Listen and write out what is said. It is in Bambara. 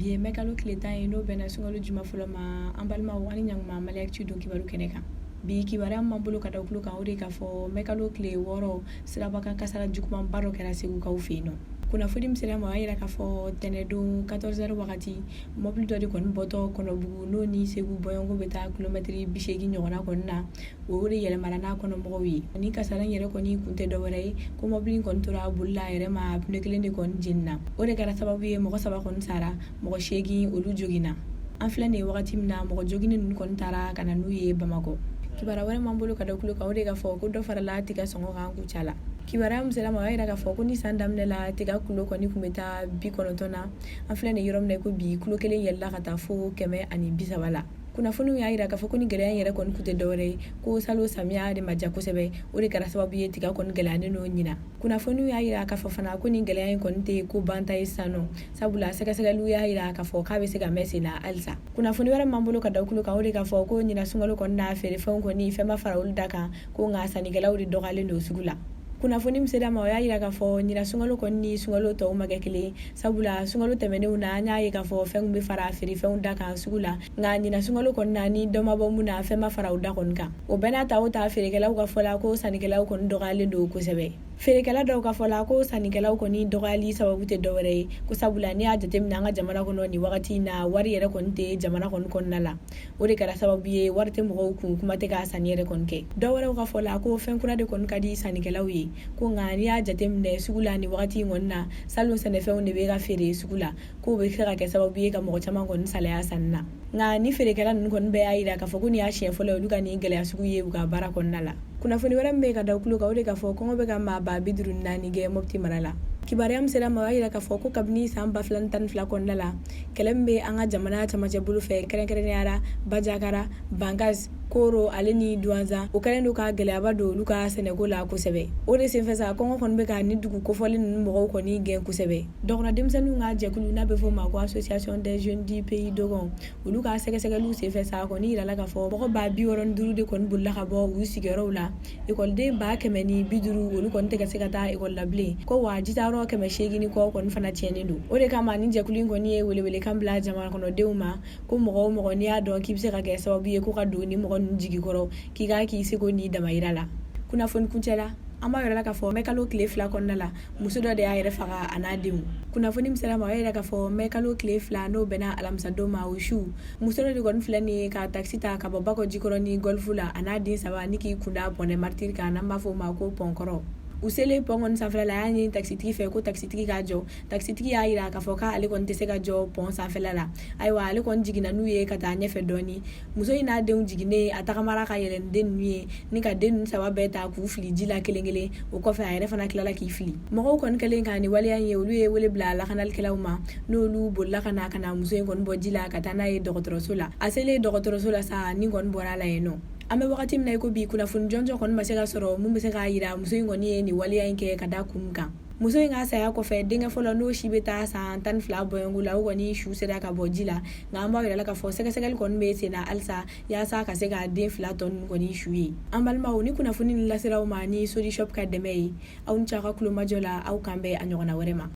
Bi ye mɛkalo tile 10 ye, n'o bɛnna sunkalo juma fɔlɔ ma. An balimaw, ani ɲanguma Maliactu don kibaru kɛnɛ kan. Bi kibaruya min b'an bolo ka da tulo kan, o de k'a fɔ mɛkalo tile 6, sirabakan kasara jugumanba dɔ kɛra Segukaw fɛ yen nɔ. Kunnafoni min sera ma, o y'a yira k'a fɔ tɛnɛdon 14 heures wagati, mɔbili dɔ de kɔni bɔtɔ Kɔnɔbugu, n'o ni Segu bɔɲɔgɔnko bɛ taa kilomɛtiri 80 ɲɔgɔnna kɔni na, o de yɛlɛmara n'a kɔnɔmɔgɔw ye. Ni kasara in yɛrɛ kɔni kun tɛ dɔwɛrɛ ye ko mɔbili in kɔni tora boli la a yɛrɛ ma, pneu kelen de kɔni jenina. O de kɛra sababu ye mɔgɔ saba kɔni sara, mɔgɔ 8 olu joginna. An filɛ nin ye wagati min na, mɔgɔ joginnen ninnu kɔni taara ka na n'u ye Bamakɔ. Kibaruya wɛrɛ m'an bolo ka da tulo kan, o de k'a fɔ ko dɔ farala tiga sɔngɔ kan Kucala. Kibaruya min sera ma, o y'a yira k'a fɔ ko ni san daminɛ la, tiga kulo kɔni tun bɛ taa 90 na. An filɛ nin yɔrɔ min na ko bi, kulo kelen yɛlɛla ka taa fo 130 la. Kunnafoniw y'a yira k'a fɔ ko ni gɛlɛya in yɛrɛ kɔni kun tɛ dɔwɛrɛ ye ko salon samiya de ma diya kosɛbɛ, o de kɛra sababu ye tiga kɔni gɛlɛyalen don ɲinan. Kunnafoniw y'a yira k'a fɔ fana ko nin gɛlɛya in kɔni tɛ ko banta ye sisan nɔ, sabula sɛgɛsɛgɛliw y'a yira k'a fɔ k'a bɛ se ka mɛn sen na halisa. Kunnafoni wɛrɛ m'an bolo ka da tulo kan, o de k'a fɔ ko ɲinan sunkalo kɔni na, feerefɛnw kɔni fɛn ma fara olu da kan, ko nka sannikɛlaw de dɔgɔyalen don sugu la. Kunnafoni min sera ma, o y'a yira k'a fɔ ɲinan sunkalo kɔni ni sunkalo tɔw ma kɛ kelen, sabula sunkalo tɛmɛnenw na, an y'a ye k'a fɔ fɛn bɛ fara feerefɛnw da kan sugu la, nka ɲinan sunkalo kɔni na, ni dɔ ma bɔ mun na, fɛn ma fara u da kɔni kan. O bɛɛ n'a ta o ta, feerekɛlaw ka fɔ la ko sannikɛlaw kɔni dɔgɔyalen don kosɛbɛ. Feerekɛla dɔw ka fɔ la ko sannikɛlaw kɔni dɔgɔyali sababu tɛ dɔwɛrɛ ye ko sabula n'i y'a jateminɛ an ka jamana kɔnɔ nin wagati in na, wari yɛrɛ kɔni tɛ jamana kɔni kɔnɔna la. O de kɛra sababu ye wari tɛ mɔgɔw kun, kuma tɛ ka sanni yɛrɛ kɔni kɛ. Dɔw wɛrɛw ka fɔ la ko fɛn kura de kɔni ka di sannikɛlaw ye, ko nka n'i y'a jateminɛ sugu la nin wagati in kɔni na, salon sɛnɛfɛnw de bɛ ka feere sugu la, k'o bɛ se ka kɛ sababu ye ka mɔgɔ caman kɔni salaya sanni na. Nka ni feerekɛla ninnu kɔni bɛɛ y'a yira k'a fɔ ko nin y'a siɲɛ fɔlɔ ye olu ka nin gɛlɛya sugu ye u ka baara kɔnɔna la. Kunnafoni wɛrɛ min bɛ ka da tulo kan, o de k'a fɔ kɔngɔ bɛ ka maa 54,000 gɛn Mopti mara la. Kibaruya min sera ma, o y'a yira k'a fɔ ko kabini san 2012 kɔnɔna la, kɛlɛ min bɛ an ka jamana camancɛ bolo fɛ, kɛrɛnkɛrɛnnenya la Bajakara, Bankas, Koro ale ni Duwanzan, o kɛlen don ka gɛlɛyaba don olu ka sɛnɛko la kosɛbɛ. O de senfɛ sa, kɔngɔ kɔni bɛ ka ni dugu kofɔlen ninnu mɔgɔw kɔni gɛn kosɛbɛ. Dɔgɔnɔ denmisɛnninw ka jɛkulu n'a bɛ fɔ o ma ko Association des jeunes du pays Dogon, olu ka sɛgɛsɛgɛliw senfɛ sa, kɔni yirala k'a fɔ mɔgɔ 65,000 de kɔni bolila ka bɔ u sigiyɔrɔw la. Ekɔliden 150,000, olu kɔni tɛ ka se ka taa ekɔli la bilen, ko wa jitayɔrɔ 800 ni kɔ kɔni fana tiɲɛnen don. O de kama ni jɛkulu in kɔni ye welewelekan bila jamana kɔnɔdenw ma ko mɔgɔ o mɔgɔ n'i y'a dɔn k'i bɛ se ka kɛ sababu ye ko ka don ni mɔgɔ ninnu jigi kɔrɔ, k'i k'a k'i seko n'i damayira la. Kunnafoni kuncɛ la, an b'a yira la k'a fɔ mɛkalo tile 2 kɔnɔna la, muso dɔ de y'a yɛrɛ faga a n'a denw. Kunnafoni min sera ma, o y'a yira k'a fɔ mɛkalo tile 2, n'o bɛnna alamisadon ma, o su, muso dɔ de kɔni filɛ nin ye ka takisi ta ka bɔ Bakɔ Jikɔrɔni Golf la a n'a den saba ni k'i kunda Pont des Martyrs kan, n'an b'a fɔ o ma ko pɔn kɔrɔ. U selen pɔn kɔni sanfɛla la, a y'a ɲini takisitigi fɛ ko takisitigi k'a jɔ. Takisitigi y'a yira k'a fɔ k'ale kɔni tɛ se ka jɔ pɔn sanfɛla la. Ayiwa, ale kɔni jiginna n'u ye ka taa ɲɛfɛ dɔɔni. Muso in n'a denw jiginnen, a tagamara ka yɛlɛ ni den ninnu ye ni ka den ninnu saba bɛɛ ta k'u fili ji la kelen kelen. O kɔfɛ, a yɛrɛ fana tilala k'i fili. Mɔgɔw kɔni kɛlen ka nin waleya in ye, olu ye wele bila lakanalikɛlaw ma, n'olu bolila ka na muso in kɔni bɔ ji la ka taa n'a ye dɔgɔtɔrɔso la. A selen dɔgɔtɔrɔso la sa, ni kɔni bɔra a la yen nɔ. An bɛ wagati min na i ko bi, kunnafoni jɔnjɔn kɔni ma se ka sɔrɔ mun bɛ se k'a yira muso in kɔni ye nin waleya in kɛ ka da kun kan. Muso in ka saya kɔfɛ, denkɛ fɔlɔ, n'o si bɛ taa san 12 bɔɲɔgɔnko la, o kɔni su sera ka bɔ ji la. Nka an b'a yira la k'a fɔ sɛgɛsɛgɛli kɔni bɛ sen na halisa yaasa ka se ka den fila tɔ ninnu kɔni su ye. An balimaw, ni kunnafoni nin lasera aw ma ni Sodi Shop ka dɛmɛ ye. Aw ni ce aw ka kulomajɔ la. Aw kan bɛn a ɲɔgɔnna wɛrɛ ma.